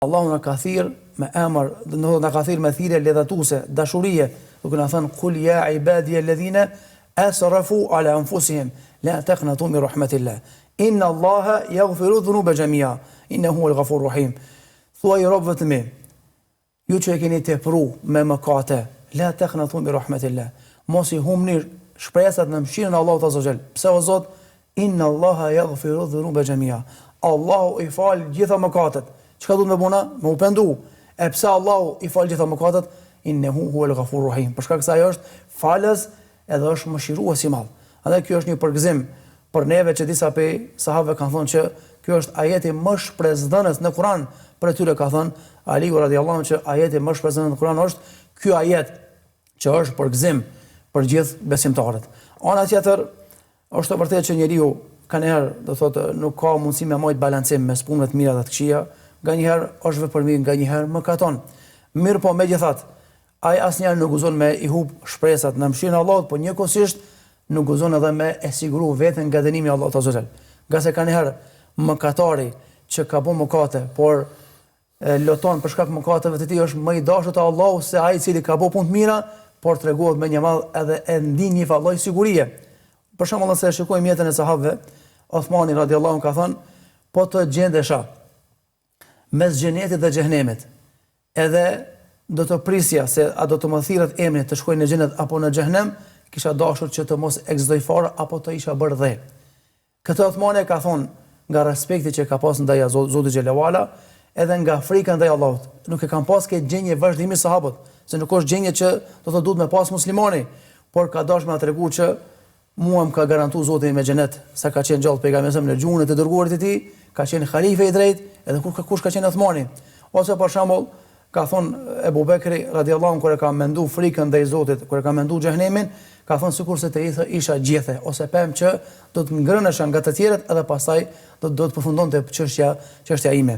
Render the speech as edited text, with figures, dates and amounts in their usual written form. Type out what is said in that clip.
Allahu na ka thirr me emër, do të thotë na ka thirr me thirrje ledhatuese, dashurie, duke na thënë kul ja ibadi alladhina asrafu ala anfusihim la taqnatu min rahmatillah. Inna Allaha yaghfiru dhunuba jami'a. Innahu huwal ghafurur rahim. Thuaj robëve të mi, ju që e keni tepru me mëkate, la taqnatu min rahmatillah. Mos i humbni shpresat në mëshirën e Allahut azza xhel. Pse o Zot, Inna Allaha yaghfiru dhunuba jami'a. Allahu i fal gjitha mëkatet. Çka duhet me bo na? Me u pendu. E pse Allahu i fal gjitha mëkatet? Innehu huwal ghafurur rahim. Për shkak se ai është falës edhe është mëshirues i madh. Andaj ky është një përgëzim për neve që disa pej sahabëve kanë thënë që ky është ajeti më shpresëdhënës në Kur'an. Prej tyre ka thënë Aliu radiallahu anhu që ajeti më shpresëdhënës në Kur'an është ky ajet që është përgëzim për gjithë besimtarët. Ana tjetër, Është e vërtetë që njeriu kanjëherë, do thotë, nuk ka mundësi me majt balancim mes punëve të mira dhe të këqija, nganjëherë është vepërmirë, nganjëherë mëkaton. Mirëpo, megjithatë, ai asnjëherë nuk guxon me i hup shpresat në mëshirën e Allahut, po njëkohësisht nuk guxon edhe me e siguru veten nga dënimi i Allahut azza xhel. Ngase kanjëherë mëkatari që ka bo mëkate, por loton për shkak mëkateve të tij është më i dashur te Allahu se ai i cili ka bo punë të mira, por tregohet mendjemadh edhe e ndin një farë lloj sigurie. Për shembull, nëse e shikojmë jetën e sahabëve, Othmani radiallahu anhu ka thënë, po të gjendesha mes xhenetit dhe xhehenemit, edhe do të prisja se a do të më thirret emri të shkoj në xhenet apo në xhehenem, kisha dashur që të mos ekzistoj fare apo të isha bërë dhe. Këtë Othmani e ka thonë nga respekti që e ka pas ndaj Zotit xhelle ue ala, edhe nga frika ndaj Allahut. Nuk e kanë pas këtë gjendje vazhdimisht sahabët, se nuk është gjendje që do të duhet me pas muslimani, por ka dashur me na tregu që mua më ka garantu Zoti me xhenet, sa ka qenë gjallë pejgamberi në gjuhën e të dërguarit të tij, ka qenë halife i drejtë, edhe kur kush ka qenë Othmani. Ose për shembull, Ka thonë Ebu Bekri, radijallahu anhu, kur e ka mendu frikën ndaj Zotit, kur e ka mendu xhehenemin, ka thonë sikurse të isha gjethe ose pemë që do të ngrënesha nga të tjerët edhe pastaj do do të përfundonte çështja çështja ime.